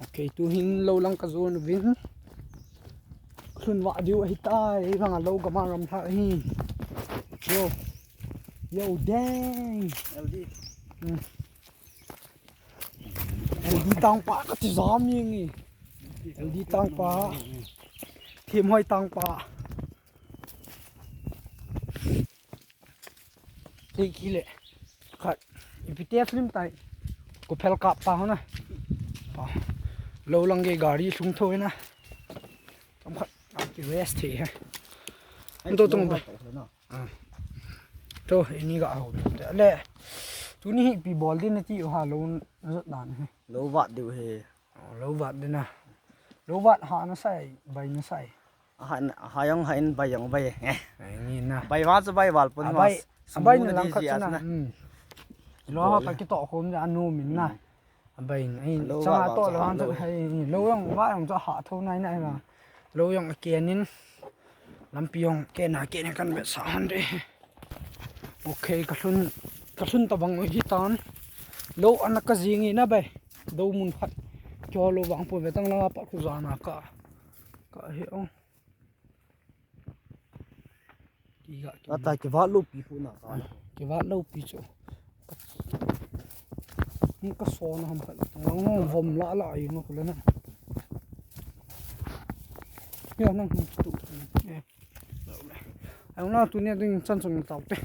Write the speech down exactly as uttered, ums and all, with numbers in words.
Okay, tuhin lou lang kajon uvin. Lhun vah diu ahitai, ei vang a lou gam a ram lha hi. Yo. Yo, dang. L D. Hmm. L D tangpa kati jam jeng e. L D tangpa. Themhoi tangpa. Thei kile. Khat. Ipi te film tai. Ko phel kap pa hona. Pa. Lou lang ge gari sung tho na. Tam khat. Ki rest thei he. An to tong ba. Ah. To, ini ga ho. Le. Tuni hi ipi bol din nati u ha lou jot dan he. Lou vat diu he. Oh, lou vat din na. Lou vat ha na sai, bai na sai. Ha, ha jong ha in bai jong bai. Eh. Ai, ni na. Bai vat chu bai val pon. A bai, a bai na lang khat na. Hmm. Lou ha ta ki to khom ja anu min na. A bai na. Ai, lou chang vat a to lou ha lou. Hai, lou jong vat jong cha ha tho nai nai na. Lou jong a ken in. Lampi jong ken a ken kan be sa han de. Okay, ka lhun, ka lhun ta bang hi tan. Lou ana ka jing e na bai. Dou mun khat. Kyo lou bang po ve tang langa pa khu jana ka. Ka he ong. Ki ga ki. Ata ki va lou pi khu na ka. Ki va lou pi chu. Ni ka so na ham khat. Lang vom la la yu no khu le na. Yo nang tu. Eh. Ang na tu ni ding chan chung tau te.